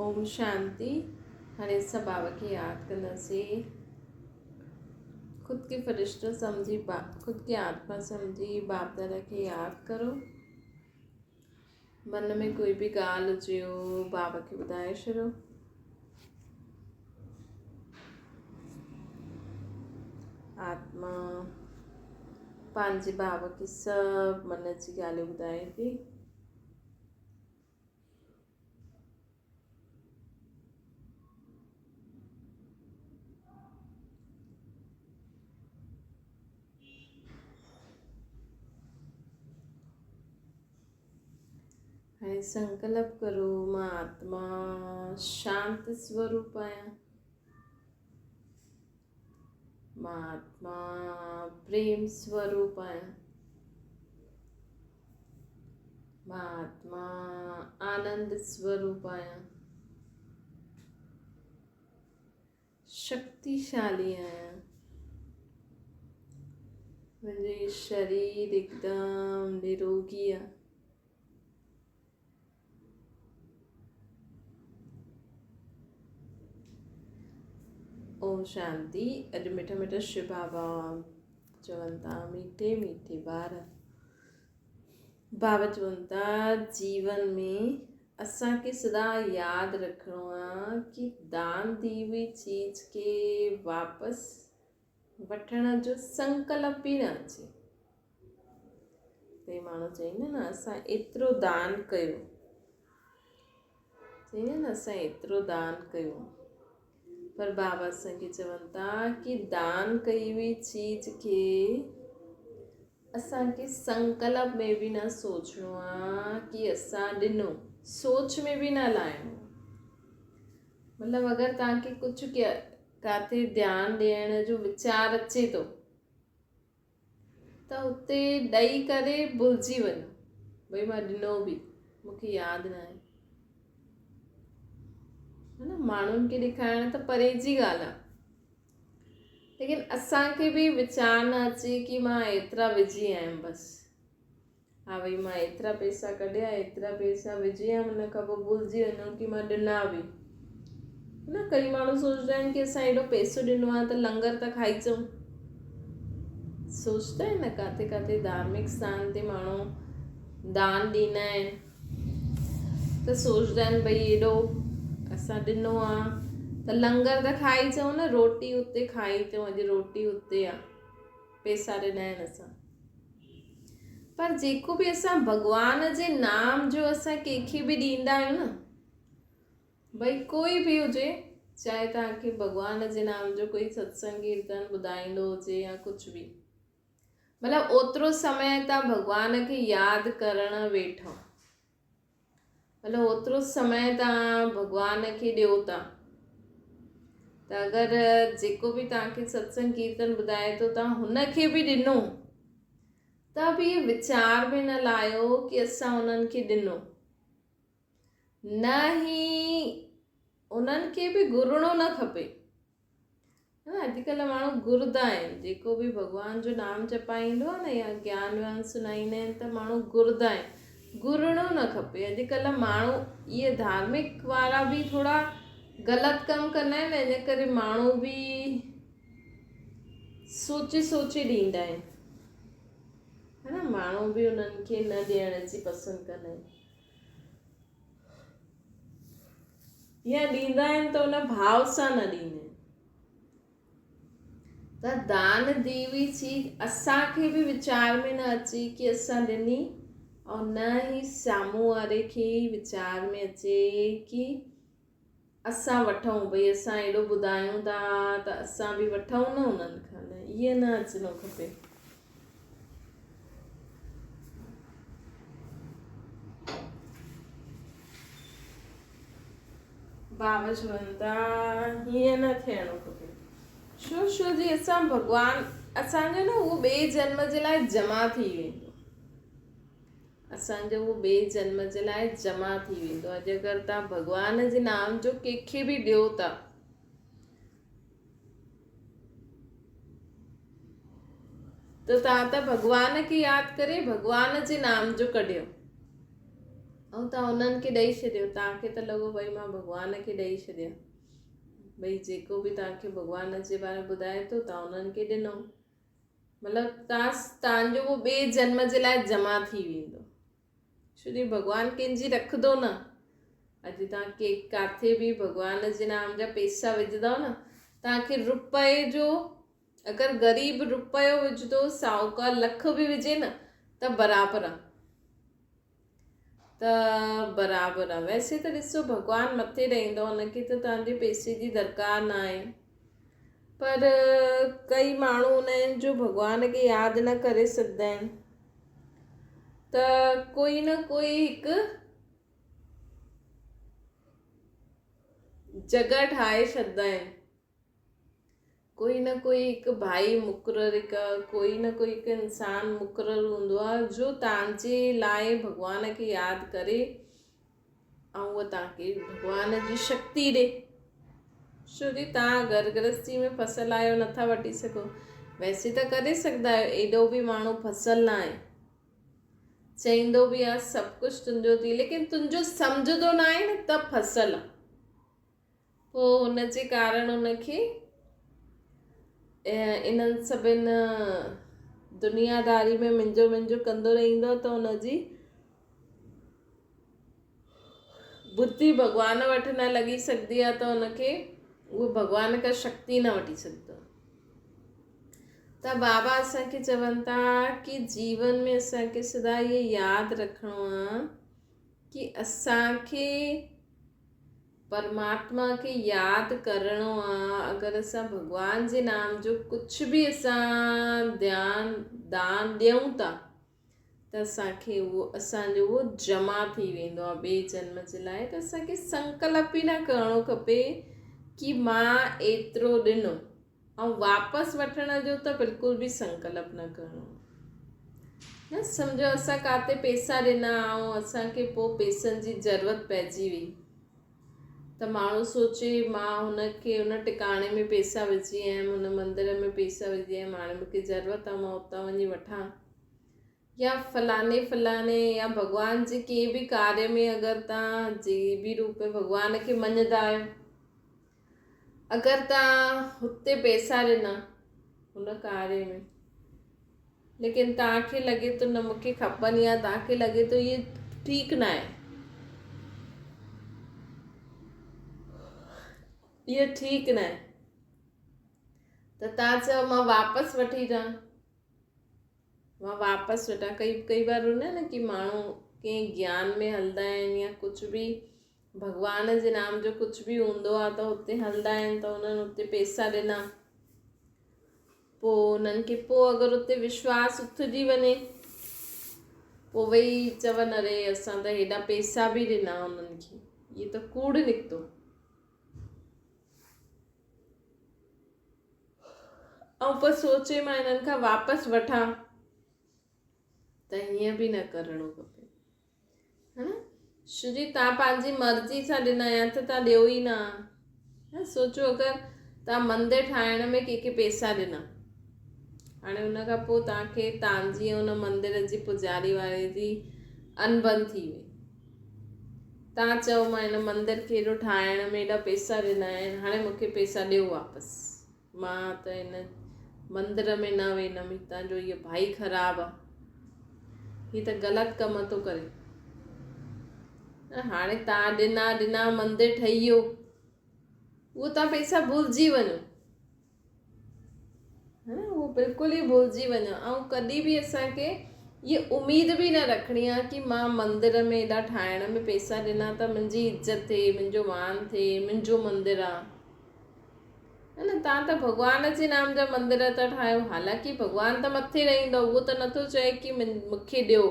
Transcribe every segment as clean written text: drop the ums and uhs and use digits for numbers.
اوم شانتي هاڻي اسان بابا کي ياد ڪنداسين خود کي فرشتو سمجهي با خود کي آتما سمجهي باپ دادا کي ياد ڪرو من ۾ ڪوئي به ڳالهه هجي بابا کي ٻڌائي ڇڏو آتما پنهنجي بابا کي سڀ من جي ڳالهيون ٻڌائي ٿي هاڻي سنڪلپ ڪرو مان آتما شانت سوروپ آهيان مان آتما پريم سوروپ آهيان مان آتما آنند سوروپ آهيان شڪتيشالي آهيان منهنجو شرير هڪدم نروگي آهي اوم شانتي اڄ مٺا مٺا شو بابا چون ٿا ميٺي ميٺي ٻار بابا چون ٿا جيون ۾ اسان کي سدا ياد رکڻو آ ڪي دان the هئي چيز کي واپس وٺڻ جو سنڪلپ به نه اچي ڪئي ماڻهو چئيندا نه اسان ايترو دان ڪيو چئيندا نه اسان ايترو دان ڪيو پر بابا اسان کي چون ٿا ڪي دان ڪئي هئي چيز کي اسان کي سنڪلپ ۾ به نه سوچڻو آ ڪي اسان ڏنو سوچ ۾ به نه لائڻو مطلب اگر توهان کي ڪجهه ڪاٿي ڌيان ڏيڻ جو ويچار اچي ٿو ته اتي ڏئي ڪري ڀلجي وڃو ڀئي مان ڏنو به مونکي ياد نه آهي نه ماڻهن کي ڏيکارڻ ته پري جي ڳالهه آهي ليڪن اسانکي به ويچار نه اچي ڪي مان ايترا وجهي آيم بس ها ڀئي مان ايترا پئسا ڪڍيا ايترا پئسا وجهي آيم ان کان پوء ڀلجي وڃو ڪي مان ڏنا به نه ڪئي ماڻهو سوچدا آهن ڪي اسان ايڏو پئسو ڏنو آهي ته لنگر ته کائي اچون سوچدا آهن نه ڪاٿي ڪاٿي ڌارمڪ اسٿان تي ماڻهو دان ڏيندا آهن ته سوچدا آهن ڀئي ايڏو اسان ڏنو آهي ته لنگر ته کائي اچون نه روٽي اتي کائي اچون اڄ روٽي اتي آهي پئسا ڏنا آهن اسان پر جيڪو به اسان ڀڳوان جي نام جو اسان ڪنهن کي به ڏيندا آهيون نه ڀئي ڪوئي به هجي چاهي توهان کي ڀڳوان جي نام جو ڪوئي ستسنگ ڪيرتن ٻڌائيندو هجي يا ڪجهه به مطلب اوترو سمي توهان ڀڳوان کي ياد ڪرڻ ويٺو مطلب اوترو سمي توهان ڀڳوان کي ڏيو ٿا ته اگر جيڪو به توهان کي ستسنگ ڪيرتن ٻڌائي ٿو توهان هن کي به ڏنو ته به ويچار ۾ نه لايو ڪي اسان انهن کي ڏنو نه هي انهن کي به گهرڻو نه کپي نه اڄڪلهه ماڻهو گهردا آهن جيڪو به ڀڳوان جو نام جپائيندو آهي نه يا گيان ويان سنائيندا آهن ته ماڻهو گهردا آهن گهرڻو نه کپي اڄڪلهه ماڻهو اهي ڌارمڪ وارا به ٿورا غلط ڪم ڪندا آهن ان ڪري ماڻهو به سوچي سوچي ڏيندا آهن ها نه ماڻهو به انهن کي نه ڏيڻ جي پسند ڪندا آهن يا ڏيندا آهن ته ان ڀاو سان نه ڏيندا آهن ته دان ديوي چيز اسان کي به ويچار ۾ نه اچي ڪي اسان ڏني ۽ نه ئي سامهون واري کي ويچار ۾ اچي ڪي اسان وٺون ڀئي اسان ايڏو ٻڌايون ٿا ته اسان به وٺون نه انهن کان نه ائين نه اچڻو کپي. بابا چون ٿا هيئن نه ٿيڻو کپي شو شو جي اسان ڀڳوان اسان جو نه اهو ٻئي جنم جي لاء جمع ٿي ويندو اسان جو اهو ٻئي جنم جي لاء جمع ٿي ويندو آهي جيڪر توهان ڀڳوان جي نام جو ڪنهن کي به ڏيو ٿا ته توهان ته ڀڳوان کي ياد ڪري ڀڳوان جي نام جو ڪڍيو ۽ توهان انهن کي ڏئي ڇڏيو، توهان کي ته لڳو ڀئي مان ڀڳوان کي ڏئي ڇڏيا. ڀئي جيڪو به توهان کي ڀڳوان جي باري ۾ ٻڌائي ٿو توهان انهن کي ڏنو. مطلب توهان توهان جو اهو ٻئي جنم جي لاء جمع ٿي ويندو. ڇو جو ڀڳوان ڪنهن جي رکندو نه. اڄ توهان ڪي ڪاٿي به ڀڳوان جي نام جا پيسا وجهندؤ نه توهان کي روپئي جو اگر غريب روپيو وجهندو ساهوڪار لک به وجهي نه ته برابر آ ته برابر آ ويسي ته ڏسو ڀڳوان مٿي رهندو ان کي ته توهان جي پيسي جي درڪار نه آهي پر ڪئي ماڻهو هوندا آهن جو ڀڳوان کي ياد نه ڪري سگهندا آهن ته ڪوئي نه ڪوئي هڪ جڳهه ٺاهي ڇڏندا آهن ڪوئي نه ڪوئي هڪ ڀائي مقرر هڪ ڪوئي نه ڪوئي هڪ انسان مقرر هوندو آهي جو توهان جي لاء ڀڳوان کي ياد ڪري ۽ اهو توهان کي ڀڳوان جي شڪتي ڏي ڇو جي توهان گهر گرهستي ۾ فصل آهيو نٿا وٺي سگهو ويسي ته ڪري سگهندا آهيو ايڏو به ماڻهو فصل نه آهي چئيندو به آهي سڀ ڪجهه تنهنجو ٿي ليڪن تنهنجو سمجهندو نه آهي نه ته فصل آهي پوء ان جي ڪارڻ ان کي انهن سڀن دنياداري ۾ منجهو منجهو ڪندو رهندو ته ان جي ٻڌي ڀڳوان وٽ نه لڳي سگهندي آهي ته ان کي اهو ڀڳوان کان شڪتي نه وٺي سگهندو ته بابا اسان کي چون ٿا ڪي جيون ۾ اسان کي سدا اهي ياد رکڻو آهي ڪي اسان کي پرماتما کي ياد ڪرڻو آ اگر اسان ڀڳوان جي نام جو ڪجھ به اسان ڌيان دان ڏيون ٿا ته اسان کي اهو اسان جو اهو جمع ٿي ويندو آ ٻئي جنم جي لاء ته اسان کي سنڪلپ ئي نه ڪرڻو کپي ڪي مان ايترو ڏنو ۽ واپس وٺڻ جو ته بلڪل به سنڪلپ نه ڪرڻو نه سمجهو اسان ڪاٿي پيسا ڏنا ۽ اسان کي پوء پيسن جي ضرورت پئجي وئي ته ماڻهو سوچي مان هن کي ان ٽڪاڻي ۾ پيسا وجهي آيم هن مندر ۾ پيسا وجهي آيم هاڻي مونکي ضرورت آهي مان اتان وڃي وٺان يا فلاڻي فلاڻي يا ڀڳوان جي ڪنهن به ڪاريه ۾ اگر توهان جي به روپ ۾ ڀڳوان کي مڃندا آهيو اگر توهان هتي پئسا ڏنا ان ڪاريه ۾ ليڪن توهان کي لڳي ٿو نه مونکي کپن يا توهان کي لڳي ٿو اهي ٺيڪ نه آهي اهو ٺيڪ نه آهي ته توهان چئو مان واپس وٺي اچان مان واپس وٺان ڪئي ڪئي بار هوندا آهن نه ڪي ماڻهو ڪنهن گيان ۾ هلندا آهن يا ڪجهه به ڀڳوان جي نام جو ڪجهه به هوندو آهي ته هتي هلندا آهن ته انهن اتي پئسا ڏنا پوء انهن کي پوء اگر اتي وشواس اٿجي وڃي پوء ويهي چون اري اسان ته هيڏا پئسا به ڏنا انهن کي هي ته ڪوڙ نڪتو ۽ پوء سوچي مان هنن کان واپس وٺان ته هيئن به نه ڪرڻو کپي ها نه ڇو جي تان پنهنجي مرضي سان ڏنا يا ته تان ڏيو ئي نه ها سوچو اگر تان مندر ٺاهڻ ۾ ڪنهن کي پيسا ڏنا هاڻي ان کان پوء تان کي تان جي ان مندر جي پوڄاري واري جي انبن ٿي وئي تان چئو مان هن مندر کي ايڏو ٺاهڻ ۾ ايڏا پيسا ڏنا آهن هاڻي مون کي پيسا ڏيو واپس مان ته هن مندر ۾ نه ويندم هتان جو هيء ڀائي خراب آ هي ته غلط ڪم ٿو ڪري هاڻي تان ڏنا ڏنا مندر ٺهي ويو اهو تان پيسا ڀلجي وڃو ها نه اهو بلڪل ئي ڀلجي وڃو ۽ ڪڏهن به اسان کي هيء اميد به نه رکڻي آهي ڪي مان مندر ۾ ايڏا ٺاهڻ ۾ پئسا ڏنا ته منهنجي عزت ٿئي منهنجو مان ٿئي منهنجو مندر آهي ها نه تان ته ڀڳوان جي نام جا مندر ٿا ٺاهيو حالانڪه ڀڳوان ته مٿي رهندو اهو ته نٿو چئي ڪي مون کي ڏيو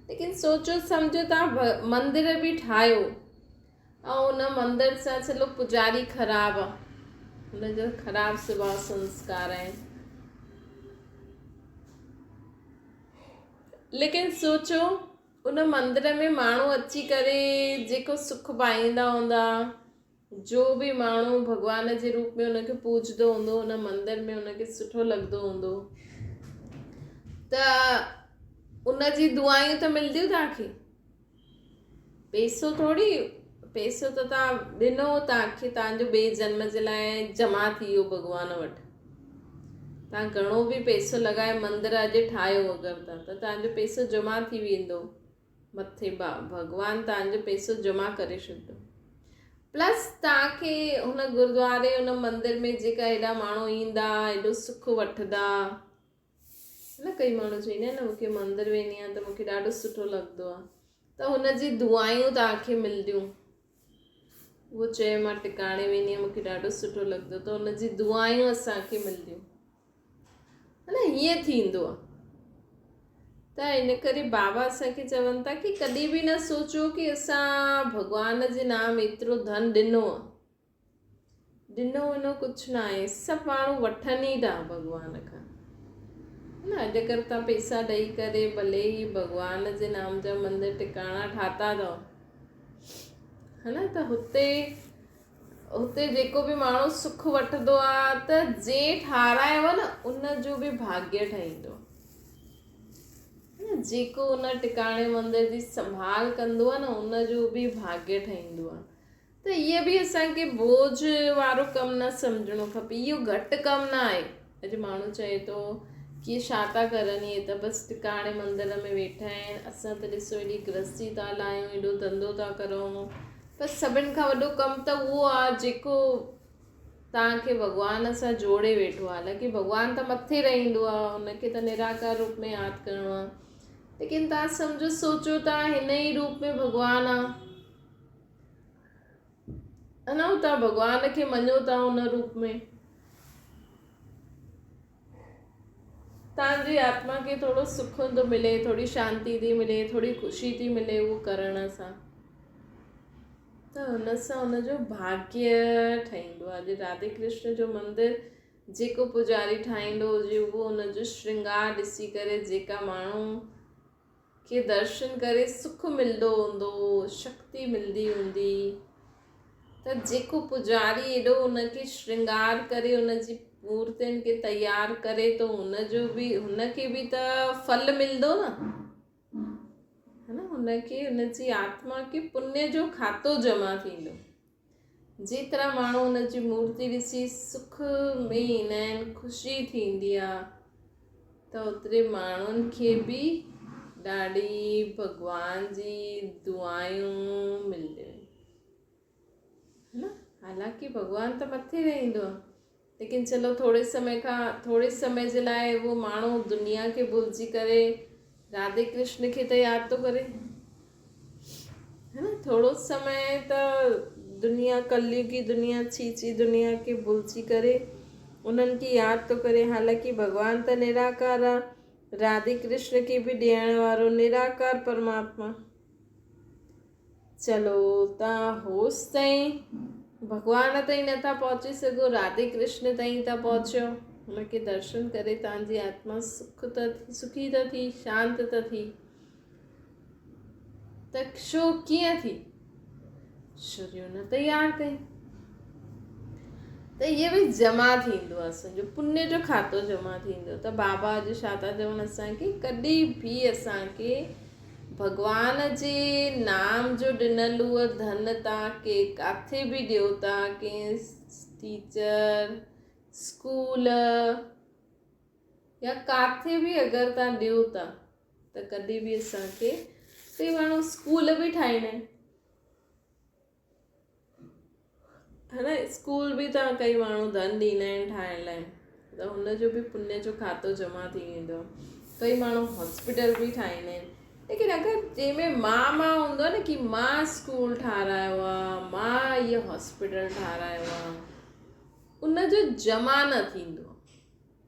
ليڪن سوچو سمجهو تان مندر به ٺاهيو ۽ ان مندر سان چلو پوڄاري خراب آ ان جو خراب سڀاء سنسڪار آهن ليڪن سوچو ان مندر ۾ ماڻهو اچي ڪري جيڪو سک پائيندا هوندا جو به ماڻهو ڀڳوان جي روپ ۾ ان کي پوڄندو هوندو ان مندر ۾ ان کي سٺو لڳندو هوندو ته ان جي دعائون ته ملنديون توهان کي. پئسو ٿوري، پئسو ته توهان ڏنو توهان کي توهان جو ٻئي جنم جي لاء جمع ٿي ويو ڀڳوان وٽ. توهان گهڻو به پئسو لڳائي مندر اڄ ٺاهيو اگر ته ته توهان جو پئسو جمع ٿي ويندو مٿي ڀڳوان توهان جو پئسو جمع ڪري ڇڏندو. پلس توهان کي هن گردواري هن مندر ۾ جيڪا هيڏا ماڻهو ايندا هيڏو سک وٺندا. نه ڪئي ماڻهو چئيندا آهن نه مونکي مندر ويندي آهيان ته مونکي ڏاڍو سٺو لڳندو آهي ته هن جي دعايون توهان کي ملنديون اهو چئي مان ٽڪاڻي ويندي آهيان مونکي ڏاڍو سٺو لڳندو ته هن جي دعايون اسان کي ملنديون نه هيئن ٿيندو آهي ته ان ڪري بابا اسان کي چون ٿا ڪي ڪڏهن به نه سوچو ڪي اسان ڀڳوان جي نام ايترو ڌن ڏنو آهي ڏنو ونو ڪجهه ناهي سڀ ماڻهو وٺن ئي ٿا ڀڳوان کان نه اڄ ڪر تان پيسا ڏئي ڪري ڀلي ئي ڀڳوان جي نام جا مندر ٽڪاڻا ٺاتا اٿو ها نه ته هتي هتي جيڪو به ماڻهو سک وٺندو آ ته جنهن ٺارايو نه ان جو به ڀاڳيه ٺهيندو جيڪو ان ٽڪاڻي مندر جي سنڀال ڪندو آ نه ان جو به ڀاڳيه ٺهيندو آ ته اهي به اسان کي بوجهه وارو ڪم نه سمجهڻو کپي. اهو گهٽ ڪم نه آهي. اڄ ماڻهو چئي ٿو ڪي اهي ڇا ٿا ڪرن، اهي ته بس ٽڪاڻي مندر ۾ ويٺا آهن، اسان ته ڏسو ايڏي گرهستي ٿا هلايون، ايڏو ڌنڌو ٿا ڪرون. پر سڀن کان وڏو ڪم ته اهو آهي جيڪو توهان کي ڀڳوان سان جوڙي ويٺو آهي. حالانڪه ڀڳوان ته مٿي رهندو آهي، ان کي ته نراڪار روپ ۾ ياد ڪرڻو آهي. ليڪن توهان سمجهو سوچو ٿا هن ئي روپ ۾ ڀڳوان آهي. انا توهان ڀڳوان کي مڃو ٿا ان روپ ۾ توهان جي آتما کي ٿورو سک ٿو ملي ٿوري شانتي ٿي ملي ٿوري خوشي ٿي ملي اهو ڪرڻ سان ته هن سان هن جو ڀاگيه ٺهيندو آهي اڄ راڌي ڪرشن جو مندر جيڪو پوڄاري ٺاهيندو هجي اهو هن جو شرنگار ڏسي ڪري جيڪا ماڻهو کي درشن ڪري سک ملندو هوندو، شڪتي ملندي هوندي ته جيڪو پوڄاري ايڏو ان کي شرنگار ڪري ان جي مورتين کي تيار ڪري ٿو ان جو به هن کي به ته ڦل ملندو نه ها نه هن کي هن جي آتما کي پني جو کاتو جمع ٿيندو جيترا ماڻهو ان جي مورتي ڏسي سک ۾ ايندا آهن، خوشي ٿيندي آهي ته اوتري ماڻهن کي به ڏاڍي ڀڳوان جي دعايون ملنديون آهن. نه حالانڪه ڀڳوان ته مٿي رهندو آهي ليڪن چلو ٿوري سمي کان ٿوري سمي جي لاء اهو ماڻهو دنيا کي ڀلجي ڪري راڌي ڪرشن کي ته ياد ٿو ڪري ها نه ٿورو سمي ته دنيا ڪليگي دنيا ڇي ڇي دنيا کي ڀلجي ڪري انهن کي ياد ٿو ڪري حالانڪه ڀڳوان ته نراڪار آ راڌي ڪرشن کي به ڏيڻ وارو نراڪار پرماتما چلو تان هوس تائين ڀڳوان تائين نٿا پهچي سگهو راڌي ڪرشن تائين ٿا پهچو هن کي درشن ڪري تان جي آتما سک ته ٿي سکي ته ٿي شانت ته ٿي ته شو ڪيئن ٿي شريو نه تيار ڪئي ته اهي به جمع ٿيندو آهي اسان جو پني جو کاتو جمع ٿيندو ته بابا اڄ ڇا ٿا چون اسان کي ڪڏهن به اسان کي ڀڳوان جي نام جو ڏنل اهو ڌن تان ڪي ڪاٿي به ڏيو ٿا ڪنهن ٽيچر اسڪول يا ڪاٿي به اگر تان ڏيو ٿا ته ڪڏهن به اسان کي ڪئي ماڻهو اسڪول به ٺاهيندا آهن ها نه اسڪول به ته ڪئي ماڻهو ڌن ڏيندا آهن ٺاهڻ لاء ته هن جو به پني جو کاتو جمع ٿي ويندو آهي ڪئي ماڻهو هاسپيٽل به ٺاهيندا آهن ليڪن اگر جنهن ۾ مان مان هوندو آهي نه ڪي مان اسڪول ٺارايو آهي مان اهو هاسپيٽل ٺارايو آهي ان جو جمع نه ٿيندو آهي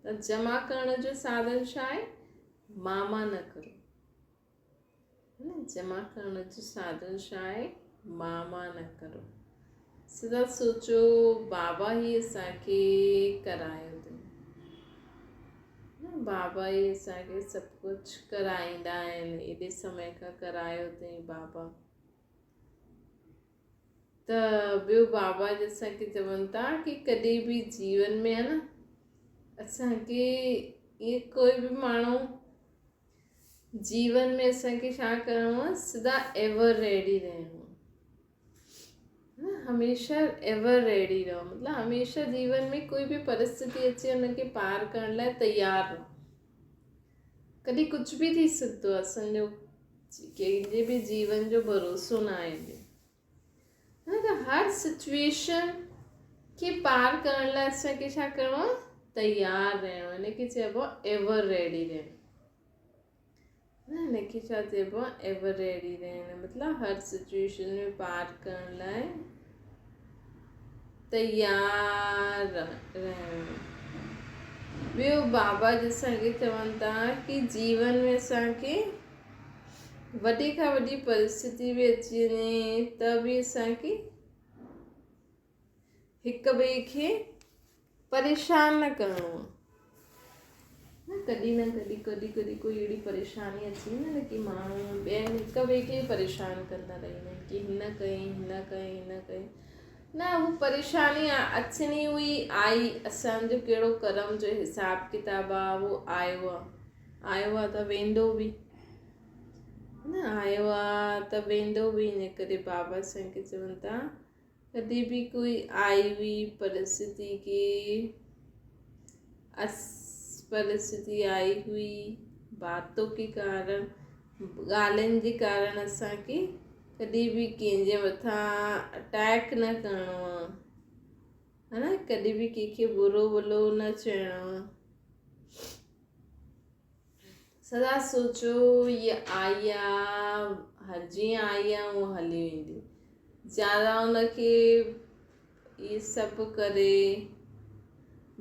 ته جمع ڪرڻ جو ساڌن ڇا آهي ماما نه ڪرو نه جمع ڪرڻ جو ساڌن ڇا آهي ماما نه ڪرو سدا سوچو بابا هي اسان کي ڪرايو اٿئي نه بابا هي اسان کي سڀ ڪجهه ڪرائيندا آهن ايڏي سمي کان ڪرايو اٿئي بابا ته ٻيو بابا جي اسان کي چون ٿا ڪي ڪڏهن به جيون ۾ آهي نه اسان کي ائين ڪوئي به ماڻهو جيون ۾ اسان کي ڇا ڪرڻو آهي سدا ايور ريڊي رهڻو آهي. هميشه ايور ريڊي رهو مطلب هميشه جيون ۾ ڪوئي به پرسٿتي اچي ان کي پار ڪرڻ لاء تيار رهو. ڪڏهن ڪجهه به ٿي سگهندو آهي اسان جو ڪنهن جي به جيون جو ڀروسو نه آهي نه ته هر سچويشن کي پار ڪرڻ لاء اسان کي ڇا ڪرڻو آهي تيار رهڻو ان کي چئبو آهي ايور ريڊي رهڻ. نه هن کي ڇا چئبو آهي ايور ريڊي رهڻ مطلب هر سچويشن ۾ پار ڪرڻ لاء تيار رهڻ. ٻيو بابا جي اسان کي چون ٿا ڪي جيون ۾ اسان کي وڏي کان وڏي پرسٿتي به اچي وڃي ته به اسان کي هڪ ٻئي کي پريشان نه ڪرڻو آهي. نه ڪڏهن نه ڪڏهن ڪڏهن ڪڏهن ڪوئي اهڙي پريشاني اچي ويندي نه ڪي ماڻهو ٻين هڪ ٻئي کي پريشان ڪندا رهندا آهن ڪي هن ڪئي هن ڪئي هن ڪئي نه هو پريشاني اچڻي هئي آئي اسانجو ڪهڙو ڪرم جو حساب ڪتاب آ اهو آيو آ آيو آ ته ويندو به نه آيو آ ته ويندو به ان ڪري بابا سائين کي چون ٿا ڪڏهن به ڪوئي آئي هئي پرسٿتي کي اس پرسٿتي آئي هئي باتو ڪي ڪارڻ ڳالهين جي ڪارڻ اسان کي ڪڏهن به ڪنهن جي مٿان اٽيڪ نه ڪرڻو آ ها نه ڪڏهن به ڪنهن کي برو ڀلو نه چئڻو آ سدا سوچو هيء آئي آ، هر جيئن آئي آ هونء هلي ويندي. زياده ان کي اهي سڀ ڪري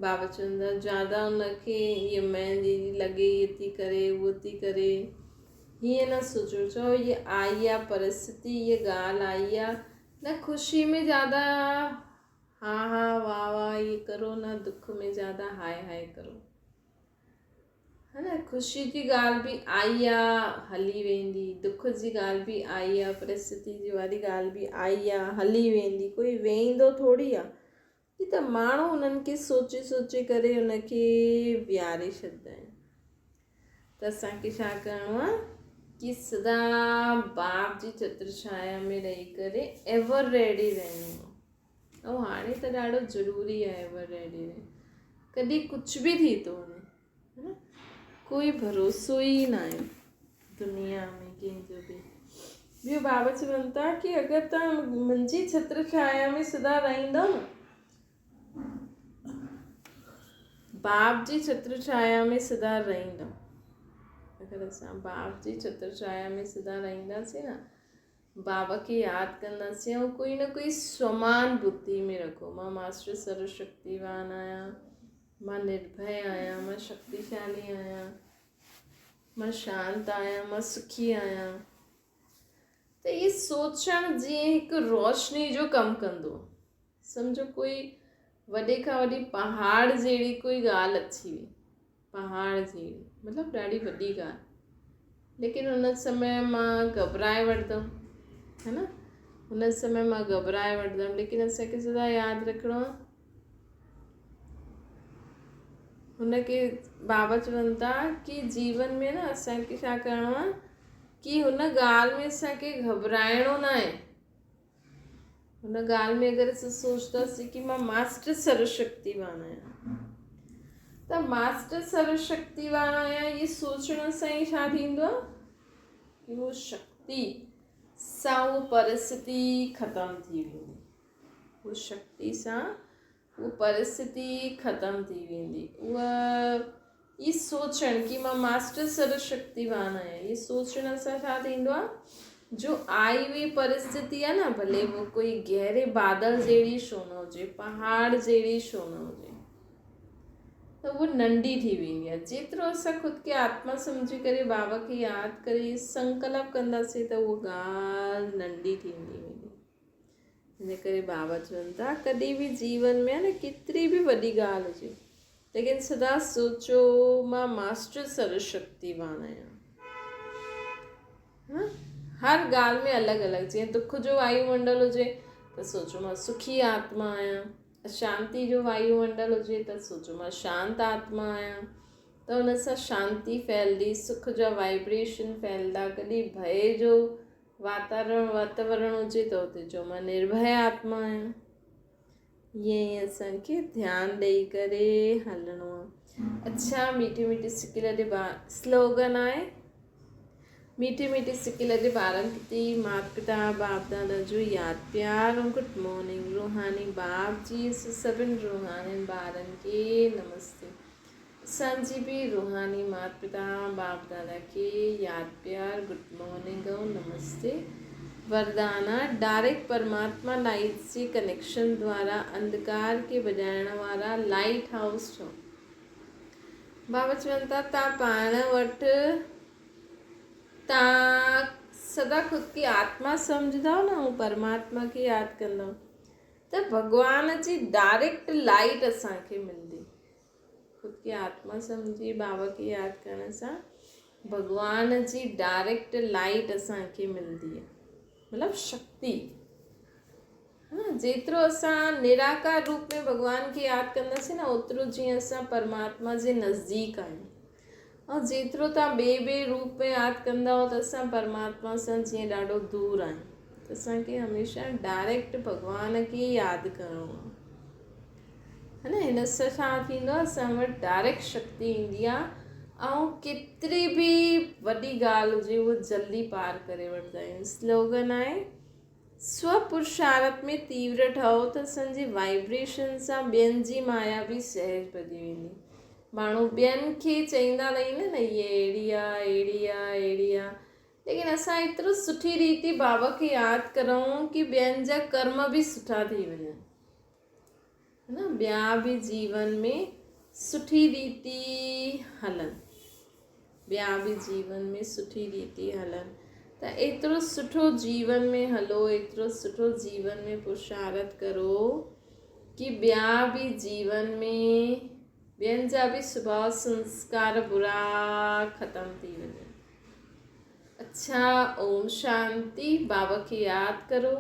بابا چوندا زياده ان کي هيء مهندي لڳي هيء ٿي ڪري هوء ٿي ڪري هيئن نه سوچو چئو هيء آئي آ پرسٿتي هيء ڳالهه آئي آ نه خوشي ۾ زياده ها ها واه واه هيء ڪرو نه دک ۾ زياده هاء هاء ڪرو. ها نه خوشي جي ڳالهه به آئي آ هلي ويندي دک جي ڳالهه به آئي آ پرسٿتي جي واري ڳالهه به آئي آ هلي ويندي ڪوئي ويندو ٿوري آ هي ته ماڻهو انهن کي سوچي سوچي ڪري ان کي ويهاري ڇڏدا آهن ته اسان کي ڇا ڪرڻو آ ڪي سدا باپ جي ڇتر ڇايا ۾ رهي ڪري ايور ريڊي رهڻو آ ۽ هاڻي ته ڏاڍو ضروري آهي ايور ريڊي رهڻ ڪڏهن ڪجهه به ٿي ٿو وڃي ها نه ڪوئي ڀروسو ئي نه آهي دنيا ۾ ڪنهن جو به ٻيو بابا چون ٿا ڪي اگر توهان منهنجي ڇتر ڇايا ۾ سدا رهندو نه باپ جي ڇتر ڇايا ۾ سدا رهندو اگر اسان باپ جي ڇتر ڇايا ۾ سدا رهنداسين نه بابا کي ياد ڪنداسين ۽ ڪوئي نه ڪوئي سومان ٻڌي ۾ رکو مان ماسٽر سرو شڪتيوان آهيان مان نرڀي آهيان مان شڪتيشالي آهيان مان شانت آهيان مان سکي آهيان ته اهي سوچڻ جيئن هڪ روشني جو ڪم ڪندو سمجهو ڪوئي وڏي کان وڏي پهاڙ جهڙي ڪوئي ڳالهه اچي وئي پهاڙ جهڙي مطلب ڏاڍي وڏي ڳالهه ليڪن ان سمي مان گهٻرائي وٺندم هي نه ان سمي مان گهٻرائي وٺندم ليڪن اسان کي سدا ياد رکڻو آهي هن کي بابا چون ٿا ڪي جيون ۾ نه اسان کي ڇا ڪرڻو آهي ڪي هن ڳالهه ۾ اسان کي گهٻرائڻو نه آهي هن ڳالهه ۾ اگر اسان سوچنداسين ڪي مان ماسٽر سرو شڪتيوان آهيان ته ماسٽر سرو شڪتيوان آهيان اهي سوچڻ سان ئي ڇا ٿيندو آهي ڪي هو شڪتي سان اهو پرسٿتي ختم ٿي ويندي هو شڪتي سان اها پرسٿتي ختم ٿي ويندي. اها هي سوچڻ ڪي مان ماسٽر سرو شڪتيوان آهيان هي سوچڻ سان ڇا ٿيندو آهي جو آئي هئي پرسٿتي آهي نه ڀلي اهو ڪوئي گهري بادل جهڙي ڇو نه هجي پهاڙ جهڙي ڇو نه هجي ته اهو ننڍي ٿي ويندي آهي جيترو اسان خود کي آتما سمجهي ڪري بابا کي ياد ڪري سنڪلپ ڪنداسين ته اها ڳالهه ننڍي ٿيندي ويندي ان ڪري بابا چون ٿا ڪڏهن به جيون ۾ نه ڪيتري به وڏي ڳالهه هجي ليڪن سدا سوچو مان ماسٽر سرو شڪتيوان آهيان هر ڳالهه ۾ الڳ الڳ جيئن دک جو وايو منڊل هجي ته سوچو مان سکي آتما آهيان اشانتي جو وايو منڊل هجي ته سوچو مان شانت آتما آهيان ته ان سان شانتي ڦهلدي سک جا وائبريشن ڦهلدا ڪڏهن ڀئي جو واتارڻ واتاورڻ هجي ته اتي چئو مان نرڀي آتما آهيان. ائين ئي اسان کي ڌيان ڏئي ڪري هلڻو آهي. اڇا ميٺي ميٺي سڪي لڏي ٻار سلوگن آهي ميٺي ميٺي سڪي لڏي ٻارن پرتي مات پتا باپ دادا جو ياد پيار ۽ گڊ مارننگ روحاني باپ جي سڀن روحانين ٻارن کي نمستي. اسان جي به روحاني مات پتا باپ دادا کي ياد پيار گڊ مارننگ ۽ نمستي وردانا ڊائريڪٽ پرماتما لائيٽ جي ڪنيڪشن دوارا انڌڪار کي ڀڄائڻ وارا لائيٽ هائوس ٺهو بابا چون ٿا تان پاڻ وٽ تان سدا خود کي آتما سمجهندؤ نه ۽ پرماتما کي ياد ڪندؤ ته ڀڳوان جي ڊائريڪٽ لائيٽ اسان کي ملندي. خود کي آتما سمجهي بابا کي ياد ڪرڻ سان ڀڳوان جي ڊائريڪٽ لائيٽ اسان کي ملندي آهي مطلب شڪتي جيترو اسان نراڪار روپ ۾ ڀڳوان کي ياد ڪنداسين نه اوترو جيئن اسان پرماتما جي نزديڪ آهيون ۽ جيترو تان ٻئي ٻئي روپ ۾ ياد ڪندا ته اسان پرماتما سان جيئن ڏاڍو دور آهيون ته اسان کي هميشه ڊائريڪٽ ڀڳوان کي ياد ڪرڻو آهي ها نه هن سان ڇا ٿيندو آهي اسان وٽ ڊائريڪٽ شڪتي ايندي آهي ۽ ڪيتري به وڏي ڳالهه هجي اهو جلدي پار ڪري وٺندا آهيون سلوگن آهي سو پرشارت ۾ تيور ٺهو ته اسان جي وائبريشن سان ٻين جي مايا به سهج ڀڄي ويندي ماڻهو ٻين کي چئيندا رهن نه هيء اهڙي آهي اهڙي آهي اهڙي آهي ليڪن اسان ايترو سٺي ريتي بابا کي ياد ڪرون ڪي ٻين جا ڪرم به سٺا ٿي وڃن نه ٻيا به جيون ۾ سٺي ريتي هلن ٻيا به جيون ۾ سٺي ريتي هلن ته ايترو سٺو جيون ۾ هلو ايترو سٺو جيون ۾ پرشارت ڪرو ڪي ٻيا به جيون ۾ ٻين جا به سڀاء سنسڪار برا ختم ٿي وڃن. اڇا اوم شانتي بابا کي ياد ڪرو.